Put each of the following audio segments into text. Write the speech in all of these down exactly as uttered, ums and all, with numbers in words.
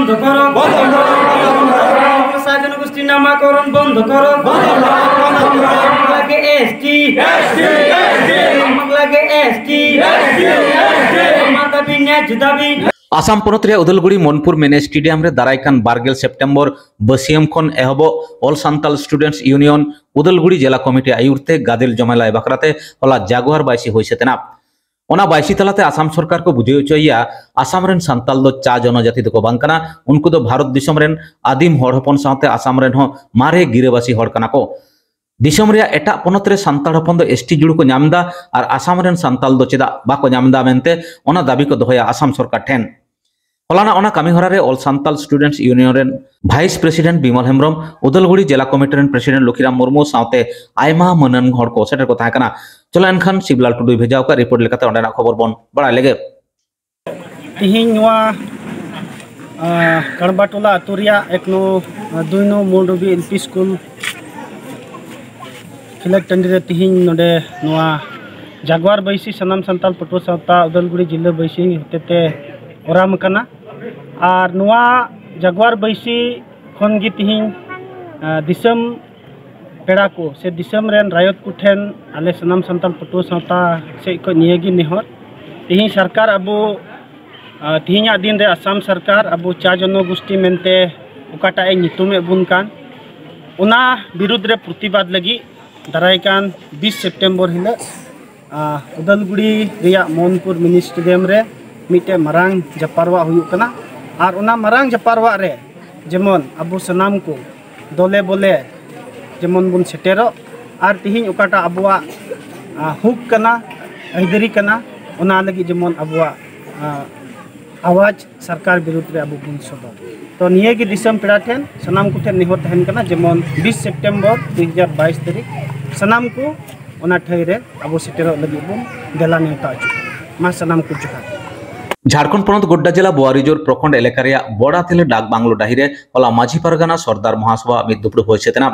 বন্ধ করো। ভাষা জনগোষ্ঠীর নামাকরণ বন্ধ করো। বাংলাকে এসটি। বাংলাকে এসটি। আমার দাবি ন্যায্য দাবি। ᱟᱥᱟᱢ ᱯᱚᱱᱚᱛ ᱨᱮᱭᱟᱜ ᱩᱫᱟᱞᱜᱩᱲᱤ ᱢᱚᱱᱯᱩᱨ ᱢᱤᱱᱤ ᱥᱴᱮᱰᱤᱭᱟᱢ ᱨᱮ ᱫᱟᱨᱟᱭ ᱠᱟᱱ ᱵᱟᱨᱜᱮᱞ ᱥᱮᱯᱴᱮᱢᱵᱚᱨ ᱵᱟᱹᱥᱭᱟᱹᱢ ᱠᱷᱚᱱ ᱮᱦᱚᱵᱚᱜ All Santal Students Union Udalguri ᱡᱮᱞᱟ ᱠᱚᱢᱤᱴᱤ ᱟᱭᱩᱨ ᱛᱮ ᱜᱟᱫᱮᱞ ᱡᱚᱢᱮᱞᱟᱭ ᱵᱟᱠᱷᱨᱟᱛᱮ ᱦᱚᱞᱟ ᱡᱟᱜᱣᱟᱨ ᱵᱟᱭᱥᱤ ᱦᱩᱭ ᱥᱟᱹᱛ ᱮᱱᱟ᱾ ᱚᱱᱟ ᱵᱟᱭᱥᱤ ᱛᱟᱞᱟᱛᱮ ᱟᱥᱟᱢ ᱥᱚᱨᱠᱟᱨ ᱠᱚ ᱵᱩᱡᱷᱟᱹᱣ ᱦᱚᱪᱚᱭᱮᱭᱟ, ᱟᱥᱟᱢ ᱨᱮᱱ ᱥᱟᱱᱛᱟᱞ ᱫᱚ ᱪᱟ ᱡᱚᱱᱚᱡᱟᱛᱤ ᱫᱚᱠᱚ ᱵᱟᱝ ᱠᱟᱱᱟ, ᱩᱱᱠᱩ ᱫᱚ ᱵᱷᱟᱨᱚᱛ ᱫᱤᱥᱚᱢ ᱨᱮᱱ ᱟᱹᱫᱤᱢ ᱦᱚᱲ ᱦᱚᱯᱚᱱ ᱥᱟᱶᱛᱮ ᱟᱥᱟᱢ ᱨᱮᱱ ᱦᱚᱸ ᱢᱟᱨᱮ ᱜᱤᱨᱟᱹᱵᱟᱹᱥᱤ ᱦᱚᱲ ᱠᱟᱱᱟ ᱠᱚ᱾ ᱫᱤᱥᱚᱢ ᱨᱮᱭᱟᱜ ᱮᱴᱟᱜ ᱯᱚᱱᱚᱛ ᱨᱮ ᱥᱟᱱᱛᱟᱲ ᱦᱚᱯᱚᱱ ᱫᱚ ᱮᱥᱴᱤ ᱡᱩᱲᱩ ᱠᱚ ᱧᱟᱢ ᱮᱫᱟ, ᱟᱨ ᱟᱥᱟᱢ ᱨᱮᱱ ᱥᱟᱱᱛᱟᱞ ᱫᱚ ᱪᱮᱫᱟᱜ ᱵᱟᱠᱚ ᱧᱟᱢ ᱮᱫᱟ ᱢᱮᱱᱛᱮ ᱚᱱᱟ ᱫᱟᱹᱵᱤ ᱠᱚ ᱫᱚᱦᱚᱭᱟ ᱟᱥᱟᱢ ᱥᱚᱨᱠᱟᱨ ᱴᱷᱮᱱ᱾ ᱦᱚᱞᱟᱱᱟᱜ ᱚᱱᱟ ᱠᱟᱹᱢᱤ ᱦᱚᱨᱟ ᱨᱮ All Santal Students Union ᱨᱮᱱ ᱵᱷᱟᱭᱤᱥ ᱯᱨᱮᱥᱤᱰᱮᱱᱴ ᱵᱤᱢᱚᱞ ᱦᱮᱢᱵᱨᱚᱢ, ᱩᱫᱟᱞᱜᱩᱲᱤ ᱡᱮᱞᱟ ᱠᱚᱢᱤᱴᱤ ᱨᱮᱱ ᱯᱨᱮᱥᱤᱰᱮᱱᱴ ᱞᱚᱠᱷᱤᱨᱟᱢ ᱢᱩᱨᱢᱩ ᱥᱟᱶᱛᱮ ᱟᱭᱢᱟ ᱢᱟᱹᱱᱟᱱ ᱦᱚᱲ ᱠᱚ ᱥᱮᱴᱮᱨ ᱠᱚ ᱛᱟᱦᱮᱸ ᱠᱟᱱᱟ᱾ ᱪᱚᱞᱚ ᱮᱱᱠᱷᱟᱱ ᱥᱤᱵᱞᱟᱞ ᱴᱩᱰᱩᱭ ᱵᱷᱮᱡᱟ ᱟᱠᱟᱫ ᱨᱤᱯᱳᱨᱴ ᱞᱮᱠᱟᱛᱮ ᱚᱸᱰᱮᱱᱟᱜ ᱠᱷᱚᱵᱚᱨ ᱵᱚᱱ ᱵᱟᱲᱟᱭ ᱞᱮᱜᱮ᱾ ᱛᱮᱦᱮᱧ ᱱᱚᱣᱟ, ᱟᱸ, ᱠᱟᱲᱵᱟᱴᱚᱞᱟ ᱟᱹᱛᱩ ᱨᱮᱭᱟᱜ ᱮᱠ ᱱᱚ, ᱟᱸ, ᱫᱩᱭ ᱱᱚ ᱢᱩᱞᱰᱩᱵᱤ ᱮᱞ ᱯᱤ ᱥᱠᱩᱞ ᱠᱷᱮᱞᱳᱰ ᱴᱟᱺᱰᱤ ᱨᱮ ᱛᱮᱦᱮᱧ ᱱᱚᱰᱮ ᱱᱚᱣᱟ ᱡᱟᱜᱣᱟᱨ ᱵᱟᱹᱭᱥᱤ ᱥᱟᱱᱟᱢ ᱥᱟᱱᱛᱟᱲ ᱯᱟᱹᱴᱷᱩᱣᱟᱹ ᱥᱟᱶᱛᱟ ᱩᱫᱟᱞᱜᱩᱲᱤ ᱡᱤᱞᱟᱹ ᱵᱟᱹᱭᱥᱤ ᱦᱚᱛᱮᱛᱮ ᱚᱨᱟᱢ ᱟᱠᱟᱱᱟ᱾ ᱟᱨ ᱱᱚᱣᱟ ᱡᱟᱜᱣᱟᱨ ᱵᱟᱹᱭᱥᱤ ᱠᱷᱚᱱ ᱜᱮ ᱛᱮᱦᱮᱧ, ᱟᱸ, ᱫᱤᱥᱚᱢ ᱯᱮᱲᱟ ᱠᱚ ᱥᱮ ᱫᱤᱥᱚᱢ ᱨᱮᱱ ᱨᱟᱭᱚᱛ ᱠᱚ ᱴᱷᱮᱱ ᱟᱞᱮ ᱥᱟᱱᱟᱢ ᱥᱟᱱᱛᱟᱲ ᱯᱟᱹᱴᱷᱩᱣᱟᱹ ᱥᱟᱶᱛᱟ ᱥᱮᱫ ᱠᱷᱚᱱ ᱱᱤᱭᱟᱹ ᱜᱮ ᱱᱮᱦᱚᱨ, ᱛᱮᱦᱮᱧ ᱥᱚᱨᱠᱟᱨ ᱟᱵᱚ, ᱟᱸ, ᱛᱮᱦᱮᱧᱟᱜ ᱫᱤᱱ ᱨᱮ ᱟᱥᱟᱢ ᱥᱚᱨᱠᱟᱨ ᱟᱵᱚ ᱪᱟ ᱡᱚᱱᱚᱜᱳᱥᱴᱤ ᱢᱮᱱᱛᱮ ᱚᱠᱟᱴᱟᱜ ᱮ ᱧᱩᱛᱩᱢᱮᱫ ᱵᱚᱱ ᱠᱟᱱ, ᱚᱱᱟ ᱵᱤᱨᱩᱫᱽ ᱨᱮ ᱯᱨᱚᱛᱤᱵᱟᱫᱽ ᱞᱟᱹᱜᱤᱫ ᱫᱟᱨᱟᱭ ᱠᱟᱱ ᱵᱤᱥ ᱥᱮᱯᱴᱮᱢᱵᱚᱨ ᱦᱤᱞᱳᱜ, ᱟᱸ, ᱩᱫᱟᱞᱜᱩᱲᱤ ᱨᱮᱭᱟᱜ ᱢᱳᱦᱚᱱᱯᱩᱨ ᱢᱤᱱᱤ ᱥᱴᱮᱰᱤᱭᱟᱢ ᱨᱮ ᱢᱤᱫᱴᱮᱱ ᱢᱟᱨᱟᱝ ᱡᱟᱯᱟᱨᱣᱟᱜ ᱦᱩᱭᱩᱜ ᱠᱟᱱᱟ᱾ ᱟᱨ ᱚᱱᱟ ᱢᱟᱨᱟᱝ ᱡᱟᱯᱟᱨᱣᱟᱜ ᱨᱮ ᱡᱮᱢᱚᱱ ᱟᱵᱚ ᱥᱟᱱᱟᱢ ᱠᱚ ᱫᱚᱞᱮ ᱵᱚᱞᱮ ᱡᱮᱢᱚᱱ ᱵᱚᱱ ᱥᱮᱴᱮᱨᱚᱜ, ᱟᱨ ᱛᱤᱦᱤᱧ ᱚᱠᱟᱴᱟᱜ ᱟᱵᱚᱣᱟᱜ, ᱟᱸ, ᱦᱩᱠ ᱠᱟᱱᱟ, ᱟᱹᱭᱫᱟᱹᱨᱤ ᱠᱟᱱᱟ, ᱚᱱᱟ ᱞᱟᱹᱜᱤᱫ ᱡᱮᱢᱚᱱ ᱟᱵᱚᱣᱟᱜ, ᱟᱸ, ᱟᱣᱟᱡᱽ ᱥᱚᱨᱠᱟᱨ ᱵᱤᱨᱩᱫᱽ ᱨᱮ ᱟᱵᱚ ᱵᱚᱱ ᱥᱚᱫᱚᱨ᱾ ᱛᱚ ᱱᱤᱭᱟᱹ ᱜᱮ ᱫᱤᱥᱚᱢ ᱯᱮᱲᱟ ᱴᱷᱮᱱ, ᱥᱟᱱᱟᱢ ᱠᱚᱴᱷᱮᱱ ᱱᱮᱦᱚᱨ ᱛᱟᱦᱮᱱ ᱠᱟᱱᱟ, ᱡᱮᱢᱚᱱ ᱵᱤᱥ ᱥᱮᱯᱴᱮᱢᱵᱚᱨ ᱫᱩ ᱦᱟᱡᱟᱨ ᱵᱟᱭᱤᱥ ᱛᱟᱹᱨᱤᱠᱷ ᱥᱟᱱᱟᱢ ᱠᱚ ᱚᱱᱟ ᱴᱷᱟᱹᱭ ᱨᱮ ᱟᱵᱚ ᱥᱮᱴᱮᱨᱚᱜ ᱞᱟᱹᱜᱤᱫ ᱵᱚᱱ ᱫᱮᱞᱟ ᱱᱮᱣᱛᱟ ᱦᱚᱪᱚ ᱠᱚᱣᱟ᱾ ᱢᱟ ᱥᱟᱱᱟᱢ ᱠᱚ ᱡᱚᱦᱟᱨ᱾ ᱡᱷᱟᱲᱠᱷᱚᱸᱰ ᱯᱚᱱᱚᱛ ᱜᱚᱰᱰᱟ ᱡᱮᱞᱟ ᱵᱳᱣᱟᱨᱤᱡᱳᱨ ᱯᱨᱚᱠᱷᱚᱸᱰ ᱮᱞᱟᱠᱟ ᱨᱮᱭᱟᱜ ᱵᱚᱲᱟᱛᱮᱞᱮ ᱰᱟᱠ ᱵᱟᱝᱞᱳ ᱰᱟᱹᱦᱤ ᱨᱮ ᱦᱚᱞᱟ ᱢᱟᱹᱡᱷᱤ ᱯᱟᱨᱜᱟᱱᱟ ᱥᱚᱨᱫᱟᱨ ᱢᱚᱦᱟᱥᱚᱵᱷᱟ ᱢᱤᱫ ᱫᱩᱯᱲᱩᱵ ᱦᱩᱭ ᱥᱟᱹᱛ ᱮᱱᱟ᱾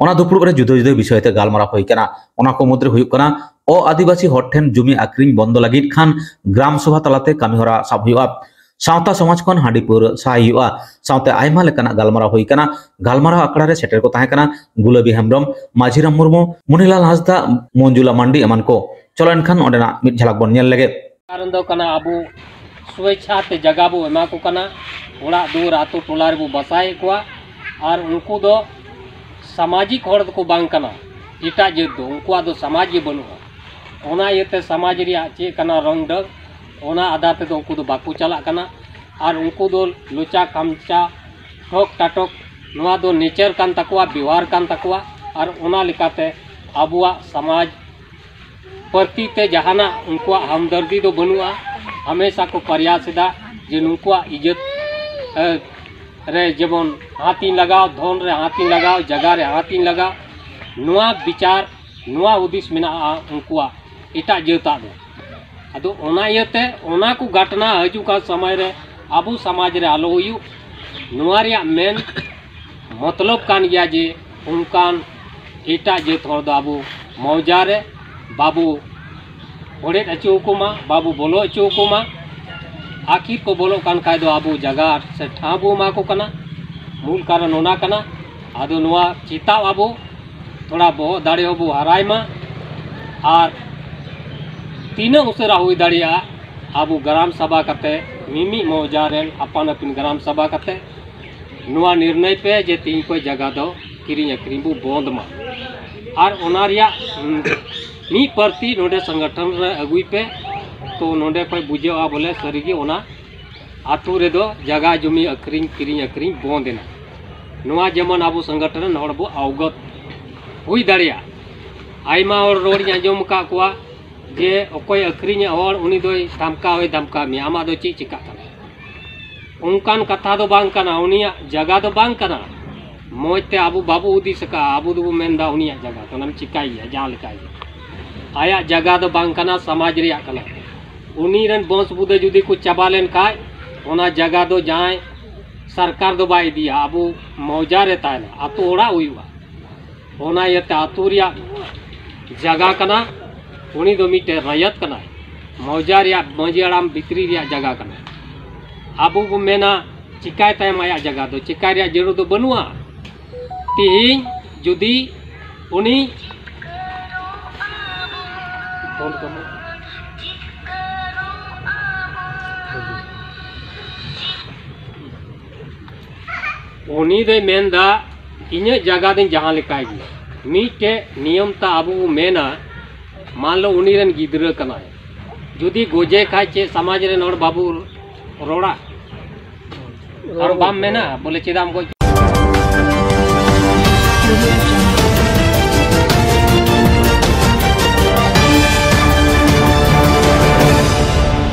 ᱚᱱᱟ ᱫᱩᱯᱲᱩᱵ ᱨᱮ ᱡᱩᱫᱟᱹ ᱡᱩᱫᱟᱹ ᱵᱤᱥᱚᱭ ᱛᱮ ᱜᱟᱞᱢᱟᱨᱟᱣ ᱦᱩᱭ ᱠᱟᱱᱟ᱾ ᱚᱱᱟ ᱠᱚ ᱢᱩᱫᱽᱨᱮ ᱦᱩᱭᱩᱜ ᱠᱟᱱᱟ, ᱚ ᱟᱹᱫᱤᱵᱟᱹᱥᱤ ᱦᱚᱲ ᱴᱷᱮᱱ ᱡᱩᱢᱤ ᱟᱠᱷᱨᱤᱧ ᱵᱚᱱᱫᱚ ᱞᱟᱹᱜᱤᱫ ᱠᱷᱟᱱ ᱜᱨᱟᱢ ᱥᱚᱵᱷᱟ ᱛᱟᱞᱟᱛᱮ ᱠᱟᱹᱢᱤ ᱦᱚᱨᱟ ᱥᱟᱵ ᱦᱩᱭᱩᱜᱼᱟ᱾ ᱥᱟᱶᱛᱟ ᱥᱚᱢᱟᱡᱽ ᱠᱷᱚᱱ ᱦᱟᱺᱰᱤ ᱯᱟᱹᱣᱨᱟᱹ ᱥᱟᱦᱟ ᱦᱩᱭᱩᱜᱼᱟ᱾ ᱥᱟᱶᱛᱮ ᱟᱭᱢᱟ ᱞᱮᱠᱟᱱᱟᱜ ᱜᱟᱞᱢᱟᱨᱟᱣ ᱦᱩᱭ ᱟᱠᱟᱱᱟ᱾ ᱜᱟᱞᱢᱟᱨᱟᱣ ᱟᱠᱷᱲᱟ ᱨᱮ ᱥᱮᱴᱮᱨ ᱠᱚ ᱛᱟᱦᱮᱸ ᱠᱟᱱᱟ ᱜᱩᱞᱟᱹᱵᱤ ᱦᱮᱢᱵᱨᱚᱢ, ᱢᱟᱹᱡᱷᱤᱨᱟᱢ ᱢᱩᱨᱢᱩ, ᱢᱩᱱᱤᱞᱟᱞ ᱦᱟᱸᱥᱫᱟ, ᱢᱚᱧᱡᱩᱞᱟ ᱢᱟᱱᱰᱤ ᱮᱢᱟᱱ ᱠᱚ᱾ ᱪᱚᱞᱚ ᱮᱱᱠᱷᱟᱱ ᱚᱸᱰᱮᱱᱟᱜ ᱢᱤᱫ ᱡᱷᱟᱞᱟᱠ ᱵᱚᱱ ᱧᱮᱞ ᱞᱮᱜᱮ᱾ ᱠᱟᱨᱚᱱ ᱫᱚ ᱠᱟᱱᱟ, ᱟᱵᱚ ᱥᱩᱭᱮᱪᱪᱷᱟ ᱛᱮ ᱡᱟᱭᱜᱟ ᱵᱚ ᱮᱢᱟ ᱠᱚ ᱠᱟᱱᱟ, ᱚᱲᱟᱜ ᱫᱩᱣᱟᱹᱨ ᱟᱛᱳ ᱴᱚᱞᱟ ᱨᱮᱵᱚ ᱵᱟᱥᱟᱭᱮᱫ ᱠᱚᱣᱟ, ᱟᱨ ᱩᱱᱠᱩ ᱫᱚ ᱥᱟᱢᱟᱡᱤᱠ ᱦᱚᱲ ᱫᱚᱠᱚ ᱵᱟᱝ ᱠᱟᱱᱟ᱾ ᱮᱴᱟᱜ ᱡᱟᱹᱛ ᱫᱚ, ᱩᱱᱠᱩᱣᱟᱜ ᱫᱚ ᱥᱚᱢᱟᱡᱽ ᱜᱮ ᱵᱟᱹᱱᱩᱜᱼᱟ᱾ ᱚᱱᱟ ᱤᱭᱟᱹᱛᱮ ᱥᱚᱢᱟᱡᱽ ᱨᱮᱭᱟᱜ ᱪᱮᱫ ᱠᱟᱱᱟ ᱨᱚᱝ ᱰᱟᱹᱝ, ᱚᱱᱟ ᱟᱫᱷᱟᱨ ᱛᱮᱫᱚ ᱩᱱᱠᱩ ᱫᱚ ᱵᱟᱠᱚ ᱪᱟᱞᱟᱜ ᱠᱟᱱᱟ᱾ ᱟᱨ ᱩᱱᱠᱩ ᱫᱚ ᱞᱚᱪᱟ ᱠᱟᱢᱪᱟ, ᱴᱷᱚᱠ ᱴᱟᱴᱚᱠ, ᱱᱚᱣᱟ ᱫᱚ ᱱᱮᱪᱟᱨ ᱠᱟᱱ ᱛᱟᱠᱚᱣᱟ, ᱵᱮᱣᱦᱟᱨ ᱠᱟᱱ ᱛᱟᱠᱚᱣᱟ᱾ ᱟᱨ ᱚᱱᱟ ᱞᱮᱠᱟᱛᱮ ᱟᱵᱚᱣᱟᱜ ᱥᱚᱢᱟᱡᱽ ᱯᱨᱚᱛᱤ ᱛᱮ ᱡᱟᱦᱟᱱᱟᱜ ᱩᱱᱠᱩᱣᱟᱜ ᱦᱟᱢᱫᱟᱨᱫᱤ ᱫᱚ ᱵᱟᱹᱱᱩᱜᱼᱟ᱾ ᱦᱟᱢᱮᱥᱟ ᱠᱚ ᱯᱨᱚᱭᱟᱥ ᱮᱫᱟ ᱡᱮ ᱱᱩᱠᱩᱣᱟᱜ ᱤᱡᱽᱡᱚᱛ, ᱮ, ᱨᱮ ᱡᱮᱢᱚᱱ ᱦᱟᱛᱤᱧ ᱞᱟᱜᱟᱣ, ᱫᱷᱚᱱ ᱨᱮ ᱦᱟᱛᱤᱧ ᱞᱟᱜᱟᱣ, ᱡᱟᱭᱜᱟ ᱨᱮ ᱦᱟᱛᱤᱧ ᱞᱟᱜᱟᱣ, ᱱᱚᱣᱟ ᱵᱤᱪᱟᱨ, ᱱᱚᱣᱟ ᱦᱩᱫᱤᱥ ᱢᱮᱱᱟᱜᱼᱟ ᱩᱱᱠᱩᱣᱟᱜ ᱮᱴᱟᱜ ᱡᱟᱹᱛᱟᱜ ᱫᱚ᱾ ᱟᱫᱚ ᱚᱱᱟ ᱤᱭᱟᱹᱛᱮ ᱚᱱᱟ ᱠᱚ ᱜᱷᱚᱴᱱᱟ ᱦᱤᱡᱩᱜ ᱠᱟᱱ ᱥᱚᱢᱚᱭ ᱨᱮ ᱟᱵᱚ ᱥᱚᱢᱟᱡᱽ ᱨᱮ ᱟᱞᱚ ᱦᱩᱭᱩᱜ, ᱱᱚᱣᱟ ᱨᱮᱭᱟᱜ ᱢᱮᱱ ᱢᱚᱛᱞᱚᱵ ᱠᱟᱱ ᱜᱮᱭᱟ ᱡᱮ ᱚᱱᱠᱟᱱ ᱮᱴᱟᱜ ᱡᱟᱹᱛ ᱦᱚᱲ ᱫᱚ ᱟᱵᱚ ᱢᱚᱣᱡᱟ ᱨᱮ ᱵᱟᱵᱚ ᱚᱲᱮᱫ ᱦᱚᱪᱚ ᱟᱠᱚ ᱢᱟ, ᱵᱟᱵᱚ ᱵᱚᱞᱚ ᱦᱚᱪᱚ ᱟᱠᱚ ᱢᱟ᱾ ᱟᱹᱠᱷᱤᱨ ᱠᱚ ᱵᱚᱞᱚᱜ ᱠᱟᱱ ᱠᱷᱟᱡ ᱫᱚ ᱟᱵᱚ ᱡᱟᱭᱜᱟ ᱥᱮ ᱴᱷᱟᱶ ᱵᱚ ᱮᱢᱟ ᱠᱚ ᱠᱟᱱᱟ᱾ ᱢᱩᱞ ᱠᱟᱨᱚᱱ ᱚᱱᱟ ᱠᱟᱱᱟ᱾ ᱟᱫᱚ ᱱᱚᱣᱟ ᱪᱮᱛᱟᱣ ᱟᱵᱚ, ᱛᱷᱚᱲᱟ ᱵᱚᱦᱚᱜ ᱫᱟᱲᱮ ᱦᱚᱸᱵᱚ ᱦᱟᱨᱟᱭ ᱢᱟ᱾ ᱟᱨ ᱛᱤᱱᱟᱹᱜ ᱩᱥᱟᱹᱨᱟ ᱦᱩᱭ ᱫᱟᱲᱮᱭᱟᱜᱼᱟ, ᱟᱵᱚ ᱜᱨᱟᱢ ᱥᱚᱵᱷᱟ ᱠᱟᱛᱮ ᱢᱤᱢᱤᱫ ᱢᱚᱣᱡᱟ ᱨᱮᱱ ᱟᱯᱟᱱ ᱟᱹᱯᱤᱱ ᱜᱨᱟᱢ ᱥᱚᱵᱷᱟ ᱠᱟᱛᱮ ᱱᱚᱣᱟ ᱱᱤᱨᱱᱚᱭ ᱯᱮ ᱡᱮ ᱛᱤᱦᱤᱧ ᱠᱷᱚᱱ ᱡᱟᱭᱜᱟ ᱫᱚ ᱠᱤᱨᱤᱧ ᱟᱹᱠᱷᱨᱤᱧ ᱵᱚ ᱵᱚᱱᱫ ᱢᱟ᱾ ᱟᱨ ᱚᱱᱟ ᱨᱮᱭᱟᱜ, ᱩᱢ, ᱢᱤᱫ ᱯᱟᱹᱨᱛᱤ ᱱᱚᱰᱮ ᱥᱚᱝᱜᱚᱴᱷᱚᱱ ᱨᱮ ᱟᱹᱜᱩᱭ ᱯᱮ, ᱛᱚ ᱱᱚᱰᱮ ᱠᱷᱚᱱ ᱵᱩᱡᱷᱟᱹᱜᱼᱟ ᱵᱚᱞᱮ ᱥᱟᱹᱨᱤᱜᱮ ᱚᱱᱟ ᱟᱛᱳ ᱨᱮᱫᱚ ᱡᱟᱭᱜᱟ ᱡᱚᱢᱤ ᱟᱹᱠᱷᱨᱤᱧ, ᱠᱤᱨᱤᱧ ᱟᱹᱠᱷᱨᱤᱧ ᱵᱚᱱᱫ ᱮᱱᱟ᱾ ᱱᱚᱣᱟ ᱡᱮᱢᱚᱱ ᱟᱵᱚ ᱥᱚᱝᱜᱚᱴᱷᱚᱱ ᱨᱮᱱ ᱦᱚᱲ ᱵᱚ ᱚᱵᱚᱜᱚᱛ ᱦᱩᱭ ᱫᱟᱲᱮᱭᱟᱜᱼᱟ᱾ ᱟᱭᱢᱟ ᱦᱚᱲ ᱨᱚᱲᱤᱧ ᱟᱸᱡᱚᱢ ᱟᱠᱟᱫ ᱠᱚᱣᱟ ᱡᱮ ᱚᱠᱚᱭ ᱟᱹᱠᱷᱨᱤᱧᱮᱫ ᱦᱚᱲ ᱩᱱᱤ ᱫᱚᱭ ᱫᱷᱟᱢᱠᱟᱣ ᱦᱚᱸᱭ ᱫᱷᱟᱢᱠᱟᱣ ᱢᱮᱭᱟ, ᱟᱢᱟᱜ ᱫᱚ ᱪᱮᱫ ᱪᱤᱠᱟᱹᱜ ᱠᱟᱱᱟ? ᱚᱱᱠᱟᱱ ᱠᱟᱛᱷᱟ ᱫᱚ ᱵᱟᱝ ᱠᱟᱱᱟ, ᱩᱱᱤᱭᱟᱜ ᱡᱟᱭᱜᱟ ᱫᱚ ᱵᱟᱝ ᱠᱟᱱᱟ᱾ ᱢᱚᱡᱽ ᱛᱮ ᱟᱵᱚ ᱵᱟᱵᱚ ᱦᱩᱫᱤᱥ ᱟᱠᱟᱫᱼᱟ, ᱟᱵᱚ ᱫᱚᱵᱚ ᱢᱮᱱᱫᱟ ᱩᱱᱤᱭᱟᱜ ᱡᱟᱭᱜᱟ ᱠᱟᱱᱟ, ᱪᱤᱠᱟᱹᱭᱮᱭᱟ ᱡᱟᱦᱟᱸ ᱞᱮᱠᱟ ᱜᱮ᱾ ᱟᱭᱟᱜ ᱡᱟᱭᱜᱟ ᱫᱚ ᱵᱟᱝ ᱠᱟᱱᱟ, ᱥᱚᱢᱟᱡᱽ ᱨᱮᱭᱟᱜ ᱠᱟᱱᱟ᱾ ᱩᱱᱤ ᱨᱮᱱ ᱵᱚᱝᱥ ᱵᱩᱫᱟᱹ ᱡᱩᱫᱤ ᱠᱚ ᱪᱟᱵᱟ ᱞᱮᱱ ᱠᱷᱟᱡ, ᱚᱱᱟ ᱡᱟᱭᱜᱟ ᱫᱚ ᱡᱟᱦᱟᱸᱭ ᱥᱚᱨᱠᱟᱨ ᱫᱚ ᱵᱟᱭ ᱤᱫᱤᱭᱟ, ᱟᱵᱚ ᱢᱚᱣᱡᱟ ᱨᱮ ᱛᱟᱦᱮᱱᱟ, ᱟᱛᱳ ᱚᱲᱟᱜ ᱦᱩᱭᱩᱜᱼᱟ᱾ ᱚᱱᱟ ᱤᱭᱟᱹᱛᱮ ᱟᱛᱳ ᱨᱮᱭᱟᱜ ᱡᱟᱭᱜᱟ ᱠᱟᱱᱟ, ᱩᱱᱤ ᱫᱚ ᱢᱤᱫᱴᱮᱱ ᱨᱟᱭᱚᱛ ᱠᱟᱱᱟᱭ᱾ ᱢᱚᱣᱡᱟ ᱨᱮᱭᱟᱜ ᱢᱟᱹᱡᱷᱤ ᱦᱟᱲᱟᱢ ᱵᱷᱤᱛᱨᱤ ᱨᱮᱭᱟᱜ ᱡᱟᱭᱜᱟ ᱠᱟᱱᱟ᱾ ᱟᱵᱚ ᱵᱚ ᱢᱮᱱᱟ, ᱪᱤᱠᱟᱭ ᱛᱟᱭᱚᱢ ᱟᱭᱟᱜ ᱡᱟᱭᱜᱟ ᱫᱚ, ᱪᱤᱠᱟᱭ ᱨᱮᱭᱟᱜ ᱡᱟᱹᱨᱩᱲ ᱫᱚ ᱵᱟᱹᱱᱩᱜᱼᱟ᱾ ᱛᱤᱦᱤᱧ ᱡᱩᱫᱤ ᱩᱱᱤ ᱩᱱᱤ ᱫᱚᱭ ᱢᱮᱱᱫᱟ, ᱤᱧᱟᱹᱜ ᱡᱟᱭᱜᱟ ᱫᱚᱧ ᱡᱟᱦᱟᱸ ᱞᱮᱠᱟᱭ ᱜᱮᱭᱟ᱾ ᱢᱤᱫᱴᱮᱡ ᱱᱤᱭᱚᱢ ᱛᱟ ᱟᱵᱚ ᱵᱚ ᱢᱮᱱᱟ, ᱢᱟᱱ ᱞᱚ ᱩᱱᱤ ᱨᱮᱱ ᱜᱤᱫᱽᱨᱟᱹ ᱠᱟᱱᱟᱭ, ᱡᱩᱫᱤ ᱜᱚᱡᱮ ᱠᱷᱟᱡ ᱪᱮᱫ ᱥᱚᱢᱟᱡᱽ ᱨᱮᱱ ᱦᱚᱲ ᱵᱟᱵᱚ ᱨᱚᱲᱟ? ᱟᱨ ᱵᱟᱢ ᱢᱮᱱᱟ ᱵᱚᱞᱮ ᱪᱮᱫᱟᱜ ᱮᱢ ᱜᱚᱡ